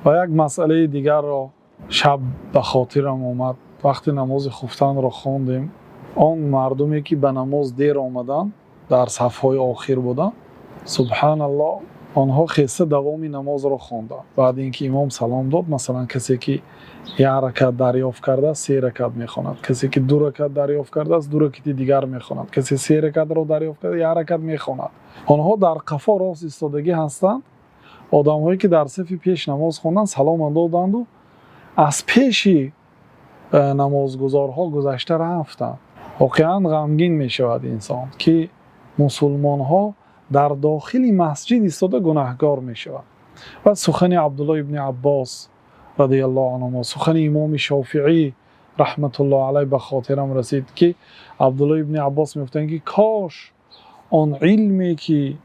Ва як масъалаи дигарро шаб ба хотирам омад. Вақте намози хуфтанро хондем, он мардуме ки ба намоз дер омаданд, дар сафҳои охир буданд, субҳоналлоҳ, онҳо хеста давоми намозро хонданд. Баъд инки имом салом дод, масалан, касе ки як ракъат дарёфт кардааст, се ракъат мехонад, касе ки ду ракъат дарёфт кардааст, ду ракъати дигар мехонад, касе се ракъатро дарёфт карда, як ракъат мехонад. Онҳо дар қафо рост истодагӣ ҳастанд. Одамҳое ки дар сафи пеш намоз хонданд, салом доданд ва аз пеши намозгузорҳо гузашта рафтанд. Воқеан ғамгин мешавад инсон, ки мусулмонҳо дар дохили масҷид истода гунаҳкор мешаванд. Ва сухани Абдуллоҳ ибни Аббос разияллоҳу анҳу, сухани имоми Шофеъӣ раҳматуллоҳи алайҳ ба хотирам расид, ки Абдуллоҳ ибни Аббос мегуфтанд, ки кош он илме ки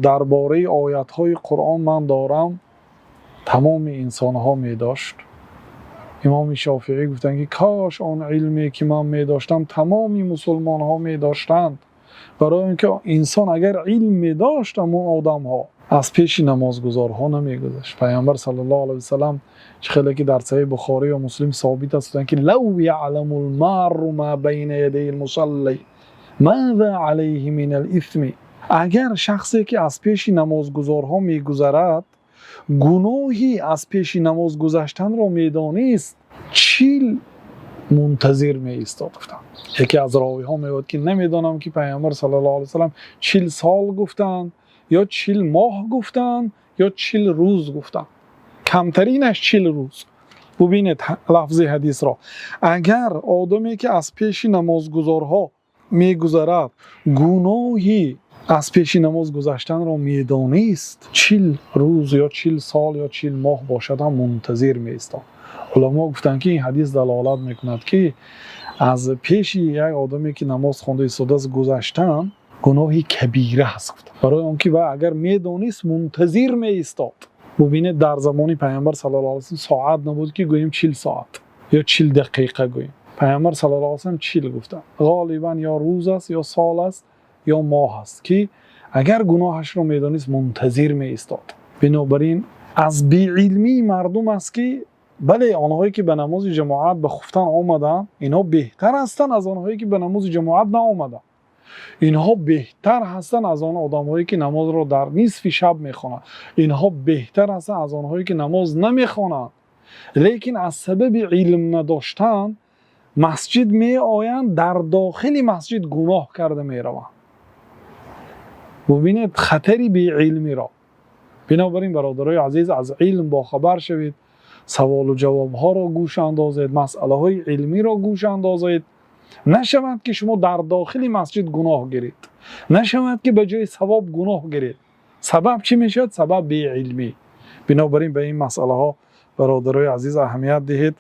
дар бораи оятҳои Қуръон ман дорам, тамоми инсонҳо медошт. Имоми Шофеъӣ гуфтанд, ки кош он илме ки ман медоштам, тамоми мусулмонҳо медоштанд, барои инки инсон агар илм медошт, ҳамон одамҳо аз пеши намозгузорҳо намегузашт. Паёмбар саллаллоҳу алайҳи васаллам, чӣ хеле ки дар Саҳеҳи Бухорӣ ва Муслим собит аст, гуфтанд, ки لو يعلم المار ما بين يدي المصلي ماذا عليه من الإثم. Агар шахсе ки аз пеши намозгузорҳо мегузарад, гуноҳи аз пеши намоз гузаштанро медонист, 40 мунтазир меистод, гуфтанд. Яке аз ровиҳо мегӯяд, ки намедонам, ки Паёмбар саллаллоҳу алайҳи васаллам 40 сол гуфтанд ё 40 моҳ гуфтанд ё 40 рӯз гуфтанд, камтаринаш 40 рӯз. Бубинед лафзи ҳадисро: агар одаме ки аз пеши намозгузорҳо мегузарад, гуноҳи аз пеши намоз гузаштанро медонист, 40 рӯз ё 40 сол ё 40 моҳ бошад ҳам, мунтазир меистод. Уламо гуфтанд, ки ин ҳадис далолат мекунад, ки аз пеши як одаме ки намоз хонда истодааст гузаштан гуноҳи кабира аст, гуфтанд, барои он ки вай агар медонист, мунтазир меистод. Бубинед, дар замони Паёмбар саллаллоҳу алайҳи васаллам соат набуд, ки гӯем 40 соат ё 40 дақиқа гӯем. Паёмбар саллаллоҳу алайҳи васаллам 40 гуфтанд, ғолибан ё рӯз аст, ё сол аст, ё моҳ аст, ки агар гуноҳашро медонист, мунтазир меистод. Бинобар ин аз беилмии мардум аст, ки бале, онҳое ки ба намози ҷамоат ба хуфтан омаданд, инҳо беҳтар ҳастанд аз онҳое ки ба намози ҷамоат наомаданд. Инҳо беҳтар ҳастанд аз он одамҳое ки намозро дар нисфи шаб мехонанд. Инҳо беҳтар ҳастанд аз онҳое ки намоз намехонанд, лекин аз сабаби илм надоштан масҷид меоянд, дар дохили масҷид гуноҳ карда мераванд. Бубинед хатари беилмиро. Бинобар ин, бародарои азиз, аз илм бохабар шавед, саволу ҷавобҳоро гӯш андозед, масъалаҳои илмиро гӯш андозед. Нашавад, ки шумо дар дохили масҷид гуноҳ гиред, нашавад, ки ба ҷои савоб гуноҳ гиред. Сабаб чӣ мешавад? Сабаб беилмӣ. Бинобар ин ба ин масъалаҳо, бародарои азиз, аҳамият диҳед.